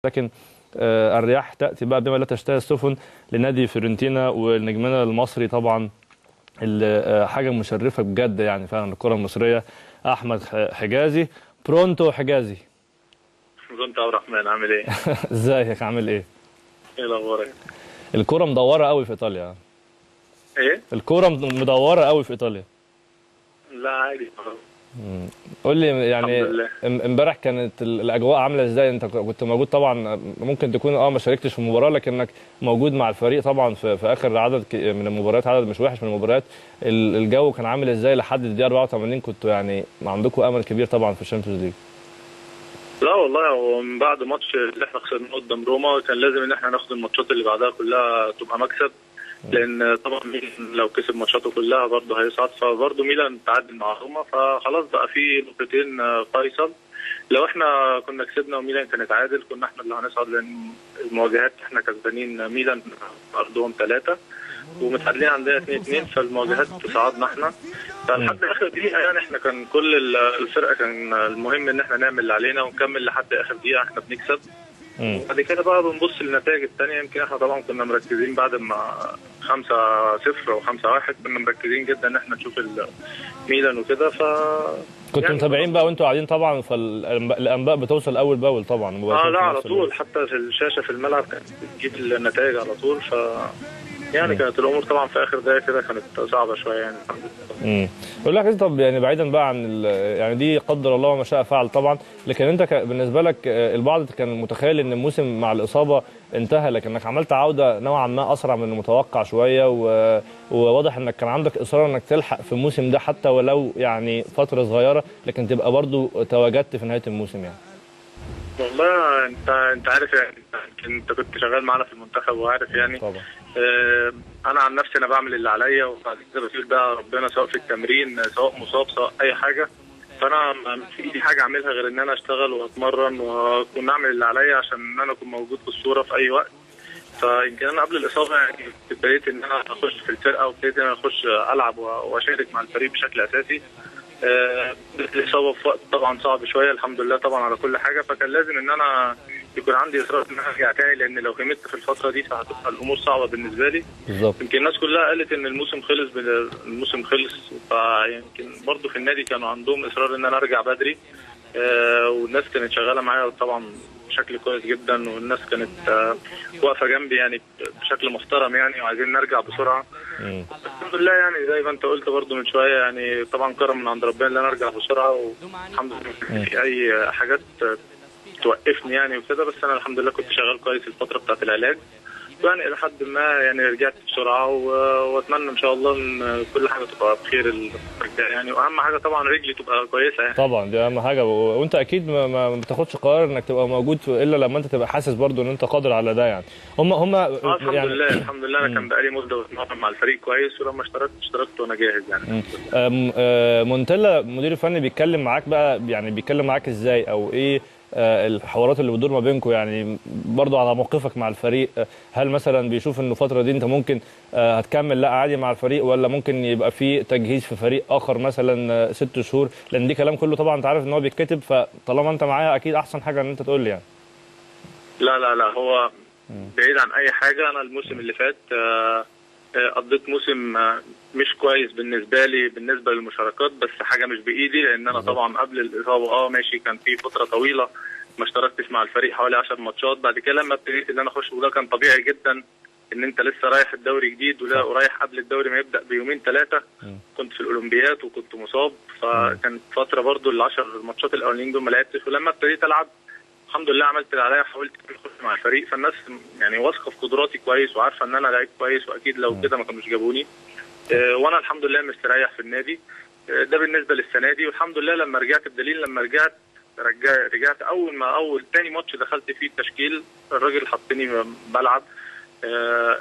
لكن الرياح تاتي بقى بما لا تشتهي السفن لنادي فيورنتينا والنجمنا المصري طبعا اللي حاجة مشرفة بجد يعني فعلا الكره المصرية، احمد حجازي. pronto حجازي. pronto عبد الرحمن، عامل ايه؟ ازيك عامل ايه؟ ايه الاخبار؟ الكورة مدورة قوي في ايطاليا. ايه؟ الكورة مدورة قوي في ايطاليا. لا عادي. قول لي يعني امبارح كانت الاجواء عامله ازاي؟ انت كنت موجود طبعا، ممكن تكون ما شاركتش في المباراة لكنك موجود مع الفريق طبعا في اخر عدد من المباريات، عدد مش وحش من المباريات. الجو كان عامل ازاي لحد الدقيقة 84؟ كنتوا يعني عندكم امل كبير طبعا في ال Champions League. لا والله، هو من بعد ماتش اللي احنا خسرناه قدام روما كان لازم ان احنا ناخد الماتشات اللي بعدها كلها تبقى مكسب، لان طبعا ميلان لو كسب ماتشاته كلها برضه هيصعد، فبرضه ميلان تعادل مع روما، فخلاص بقى في نقطتين فيصل. لو احنا كنا كسبنا وميلان كان اتعادل كنا احنا اللي هنصعد، لان المواجهات احنا كسبانين ميلان ارضهم 3 ومتعادلين عندنا 2-2، فالمواجهات تصعدنا احنا. فلحد اخر دقيقة يعني احنا كان كل الفرقة كان المهم ان احنا نعمل اللي علينا ونكمل لحد اخر دقيقة احنا بنكسب. بعد كده بقى بنبص للنتائج الثانية. يمكن احنا طبعا كنا مركزين بعد ما 5-0 او 5-1 كنا مركزين جدا ان احنا نشوف ميلان وكده. ف كنتوا يعني متابعين بقى وانتوا قاعدين طبعا، فالانباء بتوصل اول باول طبعا. لا على طول، حتى في الشاشة في الملعب كانت بتجيب النتائج على طول. ف يعني كانت الامور طبعا في اخر دقيقة كده كانت صعبة شوية يعني. اقول لك طب يعني بعيدا بقى عن يعني دي قدر الله وما شاء فعل طبعا، لكن انت بالنسبة لك البعض كان متخيل ان الموسم مع الاصابة انتهى، لكنك عملت عوده نوعا ما اسرع من المتوقع شوية، وواضح انك كان عندك اصرار انك تلحق في الموسم ده حتى ولو يعني فترة صغيرة، لكن تبقى برضو تواجدت في نهاية الموسم يعني. والله انت عارف يعني، انت كنت شغال معانا في المنتخب وعارف يعني طبعا. انا عن نفسي انا بعمل اللي عليا، وبعد كده بسيب بقى ربنا، سواء في التمرين سواء مصاب سواء اي حاجة. فانا ما في ايدي حاجة اعملها غير ان انا اشتغل واتمرن واكون اعمل اللي عليا عشان انا اكون موجود في الصورة في اي وقت. فيمكن انا قبل الاصابة يعني ابتديت ان انا اخش في الفرقة، وابتديت ان انا اخش العب واشارك مع الفريق بشكل اساسي. الاصابة في وقت طبعا صعب شوية، الحمد لله طبعا على كل حاجة. فكان لازم ان انا يكون عندي اصرار ان انا ارجع تاني، لان لو همت في الفترة دي فهتبقى الامور صعبة بالنسبة لي. بالظبط. يمكن الناس كلها قالت ان الموسم خلص، الموسم خلص، فيمكن برضه في النادي كانوا عندهم اصرار ان انا ارجع بدري. والناس كانت شغالة معايا طبعا بشكل كويس جدا، والناس كانت واقفة جنبي يعني بشكل محترم يعني، وعايزين نرجع بسرعة. الحمد لله يعني زي ما انت قلت برضو من شوية يعني طبعا كرم من عند ربنا ان انا ارجع بسرعة، والحمد لله في اي حاجات توقفني يعني وكده، بس انا الحمد لله كنت شغال كويس الفترة بتاعت العلاج، يعني الى حد ما يعني رجعت بسرعة، واتمنى ان شاء الله ان كل حاجة تبقى بخير يعني، واهم حاجة طبعا رجلي تبقى كويسة يعني. طبعا دي اهم حاجة، وانت اكيد ما بتاخدش قرار انك تبقى موجود الا لما انت تبقى حاسس برضو ان انت قادر على ده يعني. هم الحمد يعني لله الحمد لله انا كان بقالي مده بتمرن مع الفريق كويس، ولما اشتركت وانا جاهز يعني. مونتيلا مدير الفني بيتكلم معاك بقى، يعني بيتكلم معاك ازاي او ايه الحوارات اللي بتدور ما بينكم يعني برضو على موقفك مع الفريق؟ هل مثلا بيشوف انه الفترة دي انت ممكن هتكمل لا عادي مع الفريق، ولا ممكن يبقى في تجهيز في فريق اخر مثلا 6 شهور؟ لان دي كلام كله طبعا انت عارف ان هو بيتكتب، فطالما انت معايا اكيد احسن حاجة ان انت تقول لي يعني. لا لا لا، هو بعيد عن اي حاجة. انا الموسم اللي فات قضيت موسم مش كويس بالنسبة لي بالنسبة للمشاركات، بس حاجة مش بايدي، لان انا طبعا قبل الاصابة ماشي كان في فترة طويلة ما اشتركتش مع الفريق حوالي 10 ماتشات. بعد كده لما ابتديت ان انا اخش، وده كان طبيعي جدا ان انت لسه رايح الدوري جديد ورايح قبل الدوري ما يبدا بيومين 3، كنت في الاولمبياد وكنت مصاب، فكانت فترة برضو ال10 ماتشات الاولانيين دول ما لعبتش. ولما ابتديت العب الحمد لله عملت اللي عليا وحاولت اخش مع الفريق، فالناس يعني واثقة في قدراتي كويس وعارفه ان انا لعيب كويس، واكيد لو كده ما كانوش جابوني. وانا الحمد لله مستريح في النادي. ده بالنسبة للسنة دي، والحمد لله لما رجعت، بدليل لما رجعت اول ما تاني ماتش دخلت فيه التشكيل الراجل حطني بلعب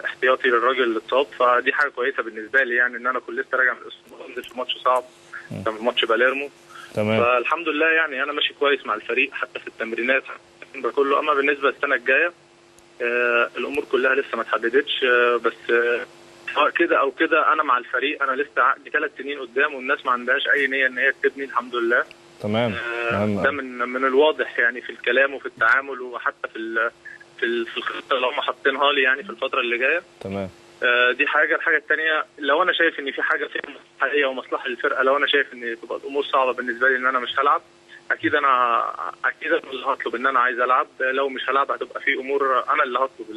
احتياطي للراجل اللي اتصاب، فدي حاجة كويسة بالنسبة لي يعني ان انا كنت لسه راجع من الاصابة في ماتش صعب، كان ماتش باليرمو. تمام. فالحمد لله يعني انا ماشي كويس مع الفريق حتى في التمرينات ده كله. اما بالنسبة للسنة الجاية الامور كلها لسه ما اتحددتش، بس سواء كده او كده انا مع الفريق. انا لسه عقدي 3 سنين قدام، والناس ما عندهاش اي نيه ان هي تسيبني الحمد لله. تمام. مهم ده أوي. من الواضح يعني في الكلام وفي التعامل، وحتى في الخطة اللي هم حاطينها لي يعني في الفترة اللي جاية. تمام. دي حاجة. الحاجة الثانية، لو انا شايف ان في حاجة فيها مصلحة ليا ومصلحه للفرقة، لو انا شايف ان تبقى الامور صعبة بالنسبة لي ان انا مش هلعب، اكيد انا اللي هطلب ان انا عايز العب. لو مش هلعب هتبقى في امور انا اللي هطلب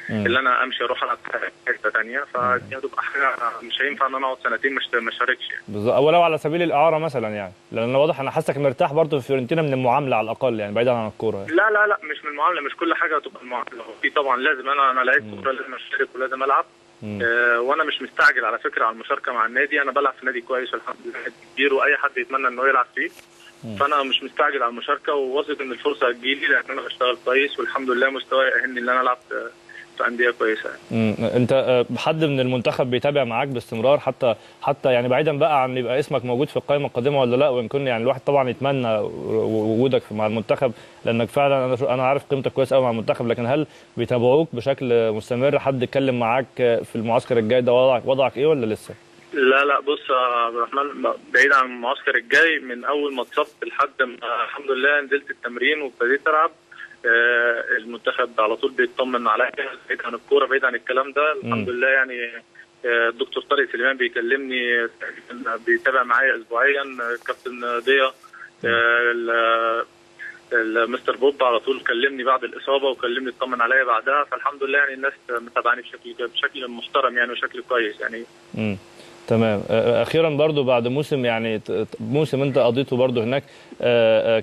اللي انا امشي اروح العب في حتة ثانية، فدي هتبقى حاجة مش هينفع ان انا اقعد سنتين ما اشاركش يعني. بالظبط، ولو على سبيل الاعارة مثلا يعني، لان واضح انا حاسك مرتاح برضه في فيورنتينا من المعاملة على الاقل يعني، بعيدا عن الكورة يعني. لا لا لا، مش من المعاملة، مش كل حاجة هتبقى المعاملة. في طبعا لازم انا لعيب كورة، لازم اشارك ولازم العب. وانا مش مستعجل على فكرة على المشاركة مع النادي، انا بلعب في نادي كويس والحمد لله، نادي كبير واي حد يتمنى انه يلعب فيه. فانا مش مستعجل على المشاركة، وواثق ان الفرصة هتجيلي لان انا بشتغل كويس والحمد لله مستواي يأهلني ان انا العب في اندية كويسة يعني. انت حد من المنتخب بيتابع معاك باستمرار حتى يعني، بعيدا بقى عن يبقى اسمك موجود في القائمة القادمة ولا لا، وان كن يعني الواحد طبعا يتمنى وجودك مع المنتخب، لانك فعلا انا عارف قيمتك كويس قوي مع المنتخب، لكن هل بيتابعوك بشكل مستمر؟ حد اتكلم معاك في المعسكر الجاي ده وضعك ايه ولا لسه؟ لا لا، بص يا عبد الرحمن، بعيد عن المعسكر الجاي، من اول ما اتصبت لحد ما الحمد لله نزلت التمرين وابتديت العب، المنتخب على طول بيطمن عليا، بعيد عن الكورة بعيد عن الكلام ده الحمد لله يعني. الدكتور طارق سليمان بيكلمني، بيتابع معايا اسبوعيا، الكابتن ضياء، المستر بوب على طول كلمني بعد الاصابة وكلمني اطمن عليا بعدها، فالحمد لله يعني الناس متابعاني بشكل محترم يعني وشكل كويس يعني. تمام. اخيرا برضو بعد موسم يعني موسم انت قضيته برضو هناك،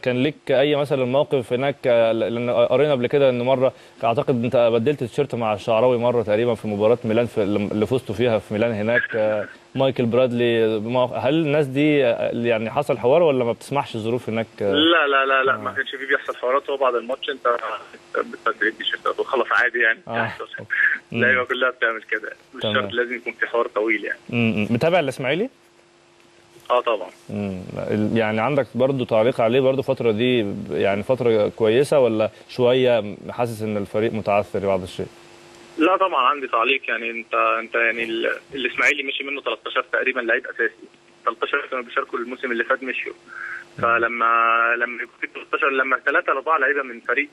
كان لك اي مثلا موقف هناك؟ لان قرينا قبل كده ان مرة اعتقد انت بدلت التيشيرت مع الشعراوي مرة تقريبا في مباراة ميلان اللي فزتوا فيها في ميلان هناك، مايكل برادلي، هل الناس دي يعني حصل حوار ولا ما بتسمحش الظروف هناك؟ لا لا لا لا، ما كانش في بيحصل حوارات. هو بعد الماتش انت بتبدل التيشيرت وخلاص عادي يعني. اللعيبة كلها بتعمل كده، مش شرط لازم يكون في حوار طويل يعني. متابع الاسماعيلي؟ طبعا. يعني عندك برضو تعليق عليه برضو الفترة دي، يعني فترة كويسة ولا شوية حاسس ان الفريق متعثر بعض الشيء؟ لا طبعا عندي تعليق يعني. انت يعني الاسماعيلي مشي منه 13 تقريبا لعيب اساسي، 13 كانوا بيشاركوا الموسم اللي فات مشيوا. فلما يكون في 13، لما 3 4 لعيبة من فريق،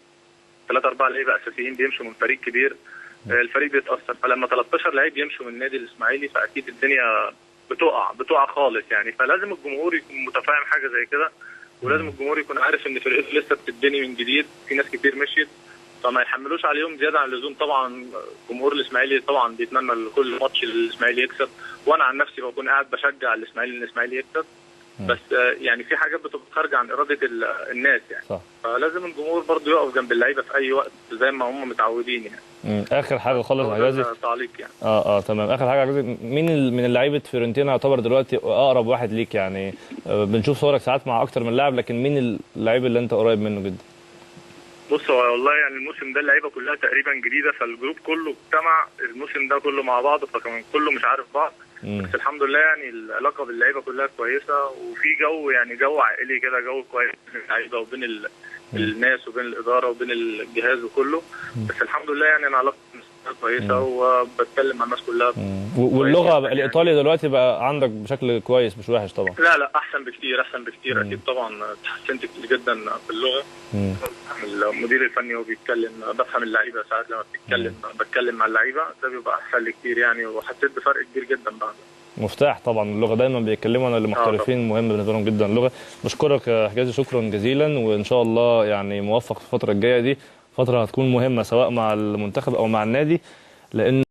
3 4 لعيبة اساسيين بيمشوا من فريق كبير، الفريق بيتاثر. فلما 13 لعيب يمشوا من النادي الاسماعيلي فاكيد الدنيا بتقع خالص يعني. فلازم الجمهور يكون متفاهم حاجة زي كده، ولازم الجمهور يكون عارف ان فرقته لسه بتتبني من جديد، في ناس كتير مشيت، فما يحملوش عليهم زيادة عن اللزوم. طبعا جمهور الاسماعيلي طبعا بيتمنى لكل ماتش الاسماعيلي يكسب، وانا عن نفسي بكون قاعد بشجع الاسماعيلي ان الاسماعيلي يكسب، بس يعني في حاجات بتبقى خارجه عن اراده الناس يعني. صح. فلازم الجمهور برضو يقف جنب اللعيبة في اي وقت زي ما هم متعودين يعني. اخر حاجة خالص يا حجازي، تعليق يعني. تمام. اخر حاجة يا حجازي، مين من لعيبة فيورنتينا يعتبر دلوقتي اقرب واحد ليك يعني؟ بنشوف صورك ساعات مع اكتر من لاعب، لكن مين اللعيب اللي انت قريب منه جدا؟ بص هو والله يعني الموسم ده اللعيبة كلها تقريبا جديدة، فال group كله اجتمع الموسم ده كله مع بعض، فكمان كله مش عارف بعض، بس الحمد لله يعني العلاقة باللعيبه كلها كويسة، وفي جو يعني جو عائلي كده، جو كويس بين اللعيبة وبين الناس وبين الادارة وبين الجهاز وكله. بس الحمد لله يعني انا علاقتي كويسة وبتكلم مع الناس كلها. واللغة يعني الايطالي دلوقتي بقى عندك بشكل كويس مش وحش طبعا؟ لا لا، احسن بكتير، احسن بكتير. اكيد طبعا اتحسنت كتير جدا في اللغة. المدير الفني وهو بيتكلم بفهم اللعيبة، ساعات لما بتتكلم بتكلم مع اللعيبة، ده بيبقى احسن لي كتير يعني، وحسيت بفرق كبير جدا بعد. مفتاح طبعا اللغة، دايما بيتكلموا عن المحترفين، مهم بالنسبة لهم جدا اللغة. بشكرك يا حجازي، شكرا جزيلا، وان شاء الله يعني موفق في الفترة الجاية دي، فترة هتكون مهمة سواء مع المنتخب او مع النادي، لان